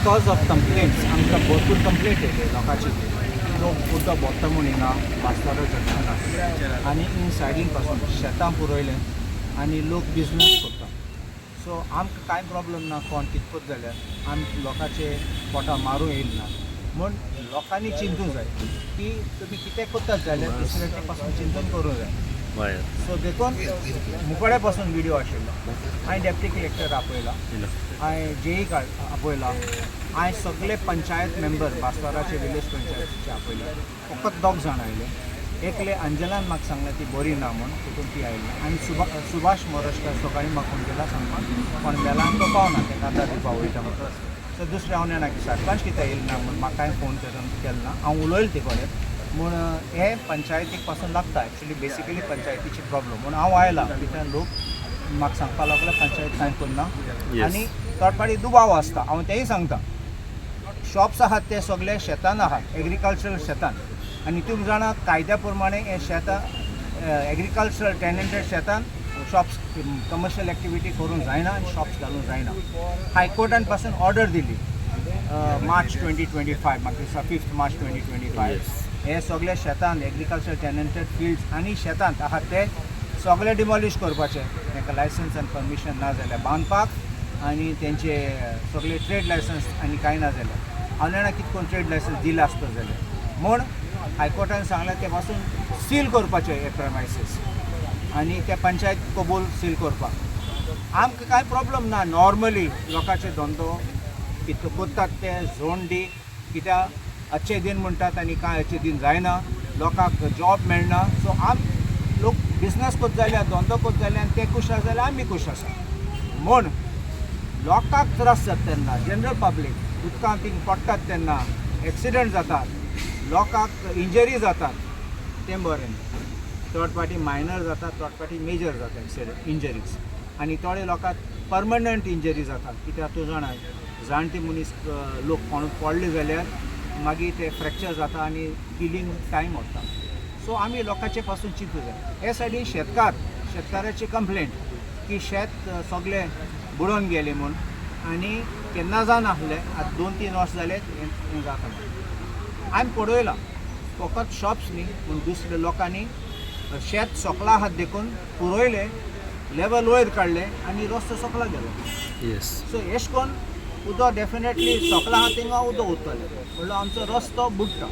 Because of complaints, आमकां भरपूर complaint येयले लोकांची, लोक उदक भरता म्हूण हिंगा बास्तारो जंक्शनार आनी इन सायडीन पासून शेतां पुरयलें आनी लोक बिजनस करता. सो आमकां कांय प्रॉब्लम ना. कोण कितकोच जाल्यार आमी लोकांचे पोटा मारूं येयल ना. म्हूण लोकांनी चिंतूंक जाय की तुमी कितें करतात जाल्यार दुसऱ्याचे पासून चिंतून करूंक जाय. सो देखून मुकोड्या पासून विडियो आशिल्लो. हांवें डेप्टी कलेक्टर आपयला, हांवें जेई काड आपयला, हांवें सगळे पंचायत मेंबर बास्ताराचे, विलेज पंचायतीचे आपयले. फकत दोग जाण आयले. एकले अंजलान म्हाका सांगलें ती बरी ना म्हूण, तितून ती आयली. आनी सुभाष मोरजकार सकाळीं म्हाका फोन केला सांगपाक, कोण मेला, तो पावना, तेका आदार दिवपा वयता म्हणून. सो दुसरें हांव जाणा की सरपंच कित्याक येयले ना म्हूण. म्हाका कांय फोन करून केलो ना. हांव उलयलें ते कडेन म्हूण. हे पंचायतीक पासून लागता, एक्चुली बेसिकली पंचायतीची प्रॉब्लम म्हूण हांव आयला, कित्याक लोक म्हाका सांगपा लागले पंचायत कांय करना. आनी थर्ड पार्टी दुबाव आसता. हांव तेंय सांगता, शॉप्स आहात ते सगळे शेतान आहात, एग्रीकल्चरल शेतान. आनी तुमी जाणा, कायद्या प्रमाणे हे शेतां, एग्रीकल्चरल टेनंटेड शेतान शॉप्स, कमर्शियल एक्टिविटी करूंक जायना आनी शॉप्स घालूंक जायना. हायकोर्टान पासून ऑर्डर दिली मार्च 2025, म्हाका दिसता 5th March 2025. हे सगळे शेतान, एग्रीकल्चर टेनंटेड फिल्ड्स आनी शेतांत आहात ते सगळे डिमॉलिश करपाचे. तांकां लायसन्स आनी परमिशन ना जाल्यार बांदपाक आनी तेंचे सगळे ट्रेड लायसन्स आनी कांय ना जाल्यार, हांव जाणा कितें कोण ट्रेड लायसन्स दिला आसतो जाल्यार. म्हूण हायकोर्टान सांगलें ते पासून सील करपाचे हे प्रमायसीस आनी ते पंचायत कबूल सील करपाक. आमकां कांय प्रॉब्लम ना. नॉर्मली लोकांचे धंदो कितें करतात ते झोन डी, कित्याक अच्छे दिन म्हणटात आनी कांय अच्छे दिन जायना, लोकांक जॉब मेळना. सो आम लोक बिजनस करता जाल्यार, धंदो करता जाल्यार आनी ते खूश आसा जाल्यार आमी खूश आसा. म्हूण लोकांक त्रास जाता तेन्ना, जनरल पब्लीक उदकांत थिंग पडटात तेन्ना एक्सिडंट जातात, लोकांक इंजरी जातात, तें बरें न्ही. थर्ड पार्टी मायनर जातात, थर्ड पार्टी मेजर जाता एक्सिडंट इंजरीज आनी थोडे लोकांक परमनंट इंजरी जातात, कित्याक तूं जाणा, जाणटे मनीस लोक कोण पडले जाल्यार मागीर ते फ्रॅक्चर जाता आनी हिलींग टायम वता. सो आमी लोकांचे पासून चिंतूं जाय. हे सायडीन शेतकार, शेतकाराची कंप्लेंट की शेत सगळें बुडोवन गेलें म्हूण आनी केन्ना जावनासलें, आतां 2-3 वर्स जाले हें जाता. आमी पळयलां, फकत शॉप्स न्ही पूण दुसऱ्या लोकांनी शेत सोकलां आहात देखून पुरयलें, लेवल वयर काडलें आनी रस्तो सोकला गेलो. सो एश कोन उदक डेफिनेटली सोकलां आहा थिंगा उदक उरतलें, म्हणल्यार आमचो रस्तो बुडटा.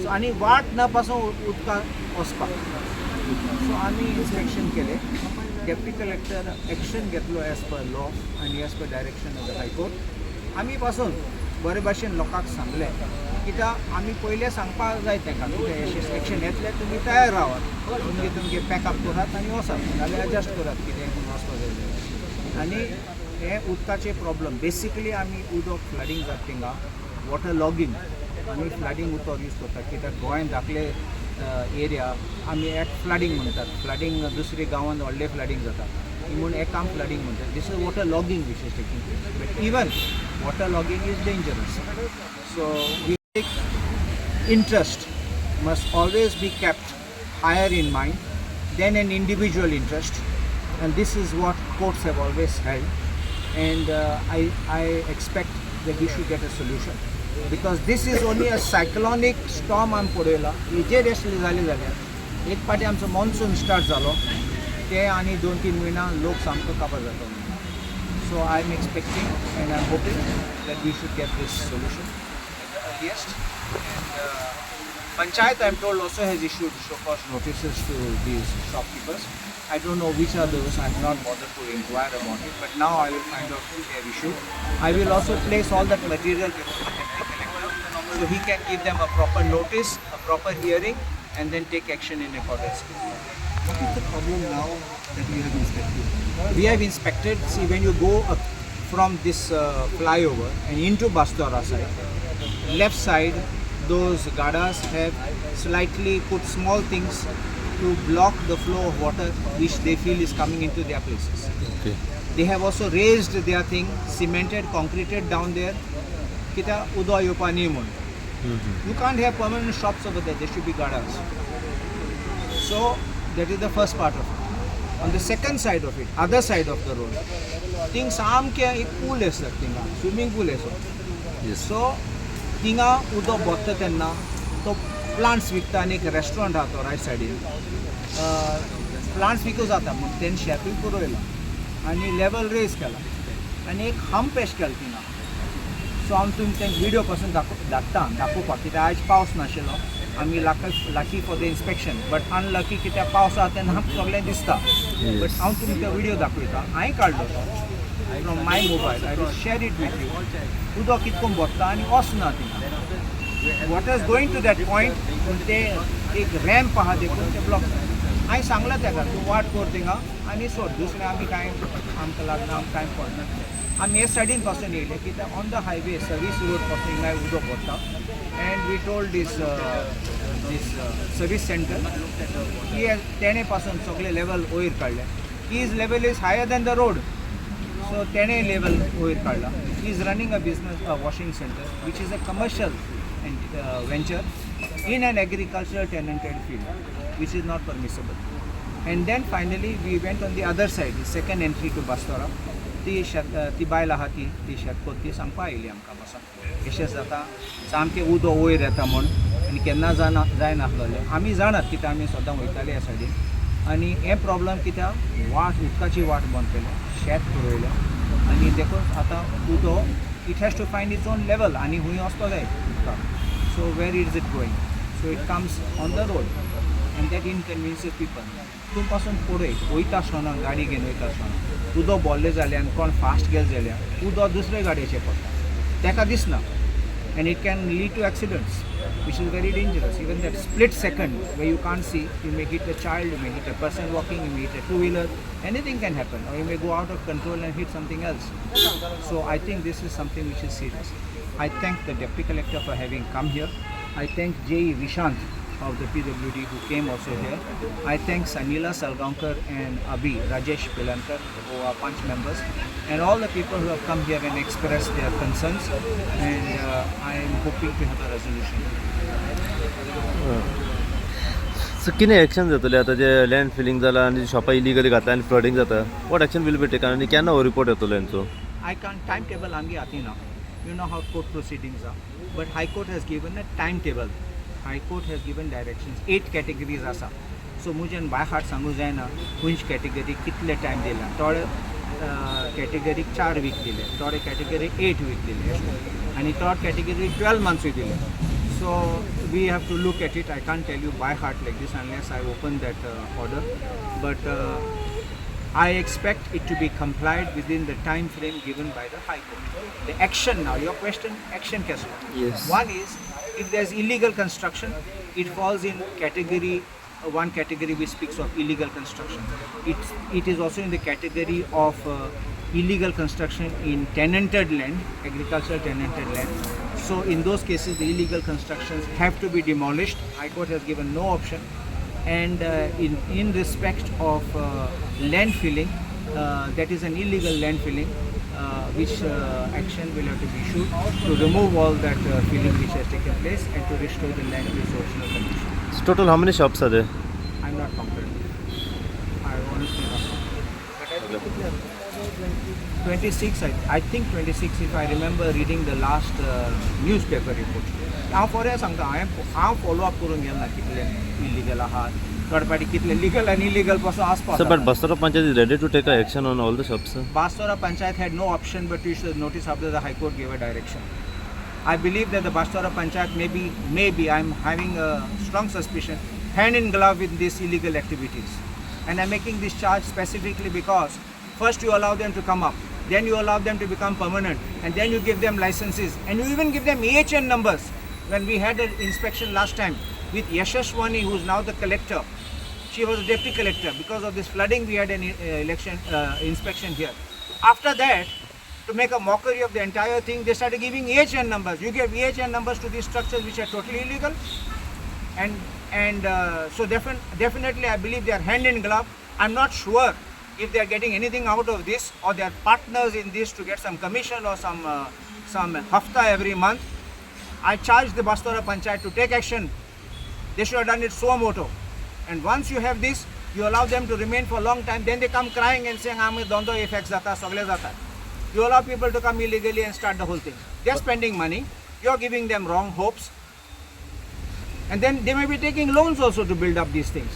सो आनी वाट ना पासून उदकां वचपाक. सो आमी इन्स्पेक्शन केलें. डेप्टी कलेक्टर एक्शन घेतलो एज पर लॉ आनी as per direction of the High Court. आमी पासून बरे भाशेन लोकांक सांगलें, कित्याक आमी पयलें सांगपाक जाय तांकां, कितें एक्शन येतलें, तुमी तयार रावात, तुमगे तुमगे पॅकअप करात आनी वचात, नाल्यार एडजस्ट करात कितें वचपाक जाय जाल्यार. आनी हे उदकाचे प्रॉब्लम, बेसिकली आमी उदक फ्लडींग जाता थिंगा, वॉटर लॉगींग. आमी फ्लडींग उतर यूज करतात कित्याक गोंयांत धाकले एरिया आमी एक फ्लडींग म्हणटात. फ्लडींग दुसरे गांवांत व्हडलें फ्लडींग जाता म्हूण एक आम फ्लडींग म्हणटात. This is water logging which is taking place, but even water logging is dangerous. So we interest must always be kept higher in mind than an individual interest, and this is what courts have always held. And I expect that we should get a solution, because this is only a cyclonic storm. आमी पळयला, हेजेर असले जाले जाल्यार एक पाटी आमचो monsoon start जालो ते आनी 2-3 म्हयना लोक सामको काबार जातो. So I am expecting and I am hoping that we should get this solution at the earliest. And Panchayat, I'm told, also has issued show cause notices to these shopkeepers. I don't know which are those. I have not bothered to inquire about it, but now I will find out who they have issued. I will also place all that material before the deputy collector, so he can give them a proper notice, a proper hearing, and then take action in accordance. What is the problem now that you have inspected? We have inspected. See, when you go up from this flyover and into Bastora side, left side, those gadas have slightly put small things to block the flow of water which they feel is coming into their places. They have also raised their thing, cemented, concreted down there. कित्याक उदक येवपा न्ही म्हूण. You can't have permanent shops over there. There should be gadas. So that is the first part of it. On the second side of it, other side of the road, thing सामकें एक पूल आसा थिंगा, swimming पूल आसा. So थिंगा उदक भरता तेन्ना तो प्लांट्स विकता आनी एक रेस्टॉरंट आहा तो रायट सायडीन प्लांट्स विकू जाता म्हूण तेणें शेतूय पुरयलां आनी लेवल रेज केला आनी एक हंप एश केला थिंगा. सो हांव तुमकां तें विडियो पासून धाडटा दाखोवपाक, कित्याक आयज पावस नाशिल्लो, आमी lucky for the inspection, but unlucky कित्याक पावस आहा तेन्ना आमकां सगळें दिसता. बट हांव तुमकां विडियो दाखयता, हांवें काडलो तो from my mobile, I will share it with you. उदक कितको भरता आनी वचना थिंगा, water is going to that point, पूण ते एक रॅम्प आहा देखून ते ब्लॉक. हांवें सांगलां तेका, तूं वाट कर थिंगा आनी सोड, दुसरें आमी कांय आमकां लागना, आमकां कांय पडना. आमी हे सायडीन पासून येयले कित्याक on the highway service road पासून हिंगा उदक भरता, and we told this service center की तेणें पासून सगळे लेवल वयर काडलें. His level is higher than the road, so तेणें लेवल वयर काडला. He is running a business, a washing center, which is a commercial venture in an agricultural tenanted field, which is not permissible. And then finally we went on the other side, the second entry to Bastora. ती शेत, ती बायल आहा, ती ती शेतकोत, ती सांगपा आयली आमकां बसोन अशें जाता, सामकें उदक वयर येता म्हूण आनी केन्ना जायना जायनासलेलें. आमी जाणात कित्याक आमी सदां वयताले ह्या सायडीन. आनी हें प्रॉब्लम कित्याक वाट उदकाची वाट बंद केल्या, शेत पुरयलें आनी देखून आतां उदक it has to find its own level आनी हुंय वचपाक जाय उदकाक. So where is it going? So it comes on the road and that inconveniences people. तूं पासून पळय, वयता आसतना, गाडी घेवन वयता आसतना उदक भरलें जाल्यार आनी कोण फास्ट गेले जाल्यार उदक दुसरे गाडयेचेर पडटा, ताका दिसना, and it can lead to accidents, which is very dangerous. Even that split second where you can't see, you may hit a child, you may hit a person walking, you may hit a two wheeler, anything can happen, or you may go out of control and hit something else. So I think this is something which is serious. I thank the deputy collector for having come here. I thank J.E. Vishant of the PWD who came also here. I thank Sanila Salgaonkar and Abhi Rajesh Pilankar, who are Panch members, and all the people who have come here and expressed their concerns. And I am hoping to have a resolution. So कितें action जातलें आतां जे land filling जालां आनी शॉपां illegally घातला आनी flooding जाता, what action will be taken आनी केन्ना हो रिपोर्ट येतलो हेंचो? I can't, timetable आमगे हातीन ना. You know how court proceedings are. But High Court has given a timetable. High Court has given directions. Eight categories आसा. सो म्हज्यान बाय हार्ट सांगूं जायना खंयचे कॅटेगरी कितले टायम दिला. थोडे कॅटेगरीक 4 वीक दिले, थोडे कॅटेगरीक 8 वीक दिले आनी थर्ड कॅटेगरीक 12 मंथ्सूय दिले. So we have to look at it. I can't tell you by heart like this unless I open that order. But I expect it to be complied within the time frame given by the High Court. The action now, your question, action कसलो? Yes. One is, if there's illegal construction, it falls in category, one category which speaks of illegal construction. It is also in the category of illegal construction in tenanted land, agricultural tenanted land. So in those cases, the illegal constructions have to be demolished. High Court has given no option. And in respect of land filling, that is an illegal land filling, which action will have to be issued to remove all that filling which has taken place and to restore the land to its original condition. Total how many shops are there? I'm not counted. I honestly not counted. But I think it 26, I think 26 if I remember reading the last newspaper report. हांव फोऱ्या सांगता, हांवें हांव follow up करूंक गेल ना कितले illegal आहात, थोडे फावटी कितले लिगल आनी इलिगल पासून आसपाक. Sir, but Bastora Panchayat is ready to take a action on all the shops, sir? Bastora Panchayat had no option but to issue the notice after the High Court gave a direction. I believe that the Bastora Panchayat may be, I'm having a strong suspicion, hand in glove with these illegal activities. And I'm making this charge specifically because first you allow them to come up, then you allow them to become permanent, and then you give them licenses, and you even give them AHN numbers. When we had an inspection last time with Yashaswani, who is now the collector, she was a deputy collector. Because of this flooding, we had an election inspection here. After that, to make a mockery of the entire thing, they started giving AHN numbers. You give AHN numbers to these structures which are totally illegal, and so definitely I believe they are hand in glove. I'm not sure if they are getting anything out of this or they are partners in this to get some commission or some hafta every month. I charge the Bastora Panchayat to take action. They should have done it suo moto. And once you have this, you allow them to remain for a long time, then they come crying and saying, "आमी धंदो effect जाता, सगळे जाता." You allow people to come illegally and start the whole thing. They are spending money. You are giving them wrong hopes. And then they may be taking loans also to build up these things.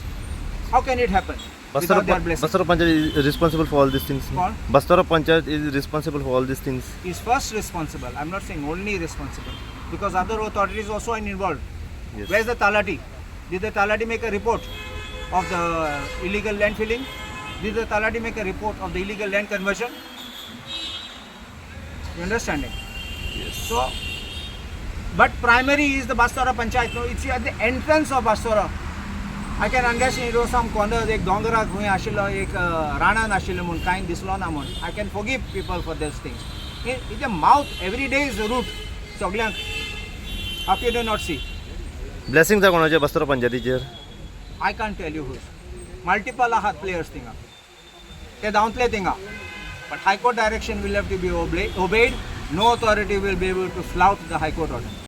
How can it happen without their blessing? Bastora Panchayat is responsible for all these things. कोण? Bastora Panchayat is responsible for all these things. Is first responsible. I'm not saying only responsible, because other authorities also are involved. Yes. Where's the Talati? Did the Talati make a report of the illegal land filling? Did the Talati make a report of the illegal land conversion? You understanding? Yes. So, but primary is the Bastora Panchayat. No, it's at the entrance of Bastora. I can understand it was some corner, एक दोंगराक खंय आशिल्लो एक रानान आशिल्लो म्हूण कांय दिसलो ना म्हूण. I can forgive people for these things. In the mouth every day is root सगल्यांक. How can you not see? Blessing जा कोणाचे बस्तोरा पंचायतीचेर. I can't tell you whose. Multiple आहात प्लेयर्स थिंगा, ते धांवतले थिंगा, but high court direction will have to be obeyed. No authority will be able to flout the high court order.